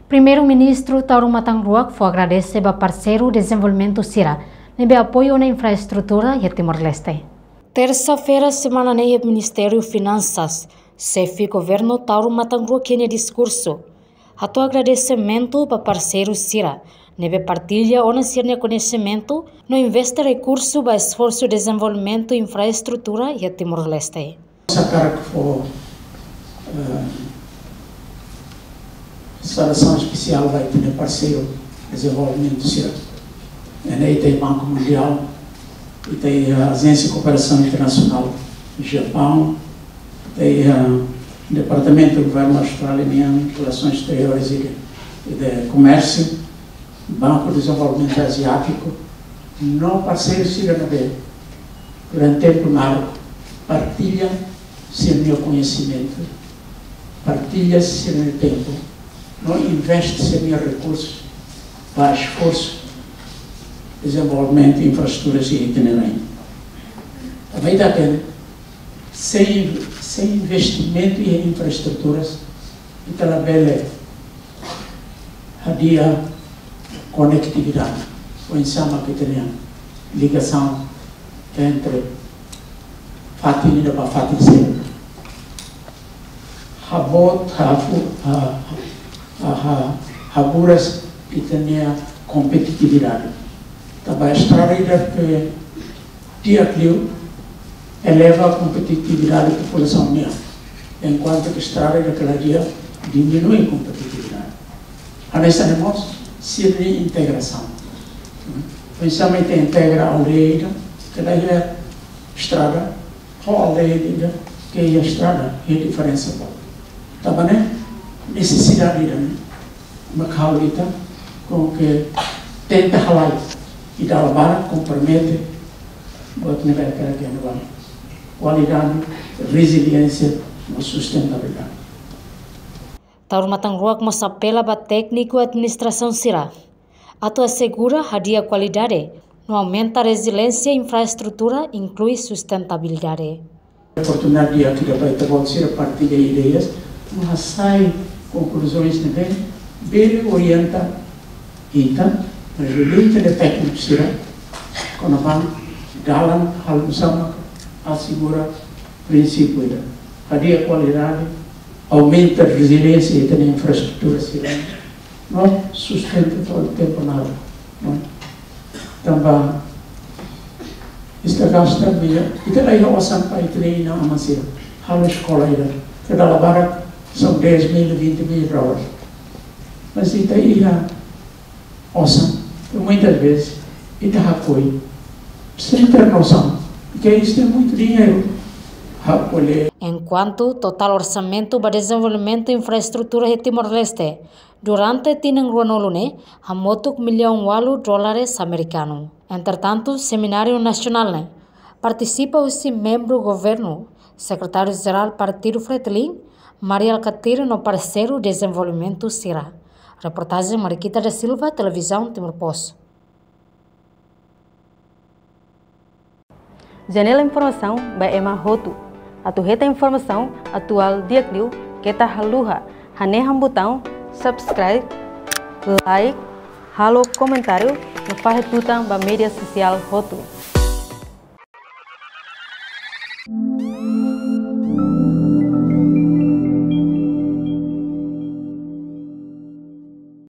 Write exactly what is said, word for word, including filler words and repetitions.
Primeiru-Ministru Taur Matan Ruak fó agradese ba parseiru dezenvolvimentu sira ne'ebé apoiu ona infraestrutura iha Timor-Leste. Tersa-feira semana ne'e, Ministériu Finansas, Xefe Governu Taur Matan Ruak iha nia diskursu hato'o agradesimentu ba parseiru sira ne'ebé partilla ona sira-nia koñesimentu no investe rekursu ba esforsu dezenvolvimentu infraestrutura iha Timor-Leste. Hakarak fó, eh, saudasaun espesiál ba ita-nia parseiru dezenvolvimentu sira. Ne'e ita-nia Banku Mundiál, ita-nia Ajénsia Kooperasaun Internasionál Japaun, ita-nia, eh, Departamentu Governu Austrália nian Relasoens Exteriores e de, e de Komérsiu, Banku Dezenvolvimentu Aziátiku, no parseiru sira ne'ebé durante tempu naruk partilla sira-nia koñesimentu, partilla sira-nia tempu, no investe sira-nia rekursu ba esforsu dezenvolvimentu infraestrutura sira ita-nia rain. Tanba ita hatene, sein, sein investimentu iha infraestruturas, ita labele hadi'a konektividade, oinsá mak ita-nia ligasaun entre fatin ida ba fatin seluk. Haboot, hafu-, ha, ha, ha, haburas ita-nia kompetitividade. Tanba estrada ida ke di'ak liu eleva kompetitividade populasaun nian, enkuantu ke estrada ida ke la di'ak diminui kompetitividade. Hanesan ne'e mós sira-nia integrasaun. Oinsá mak ita integra aldeia ida ke la iha estrada ho aldeia ida ke iha estrada, iha diferensa boot. Tanba ne'e nesesidade ida-ne'e mak halo ita konke tenta halai, i dala barak kompromete buat ne'ebé ke ita halo. Kualidade, reziliénsia no sustentabilidade. Taur Matan Ruak mós apela ba tékniku administrasaun sira atu asegura hadi'a kualidade no aumenta reziliénsia infraestrutura, inklui sustentabilidade. Oportunidade di'ak ida ba ita-boot sira partilla ideias, no hasai konkluzoens ne'ebé bele orienta ita, maibé ita-nia tékniku sira kona-ba dalan halo oinsá mak asegura prinsípiu ida. Hadi'a kualidade, aumenta reziliénsia ita-nia infraestrutura sira, no sustenta to'o tempu naruk, no? Tanba ita gasta mil, ita la iha osan para ita-nia inan-aman sira halo eskola ida ke dala barak são dez mil, vinte mil dólares. Mas ita iha osan, e muitas vezes ita hakoi sem ter noção que isto é muito dinheiro. Hakoi. Enkuantu totál orsamentu ba dezenvolvimentu infraestrutura iha Timor-Leste durante tinan ruanulu ne'e hamutuk millaun ualu dólares amerikanu. Entretantu, semináriu nasionál ne'e partisipa husi membru governu, sekretáriu-jerál Partidu Fretilin, Mari Alkatiri no parseiru dezenvolvimentu sira. Reportajen Mariquita da Silva, Televizaun Timor Post. Janela informasaun ba ema hotu. Atu hetan informasaun atuál di'ak liu, keta haluha hanehan butaun subscribe, like, halo komentáriu no fahe tutan ba média sosiál hotu.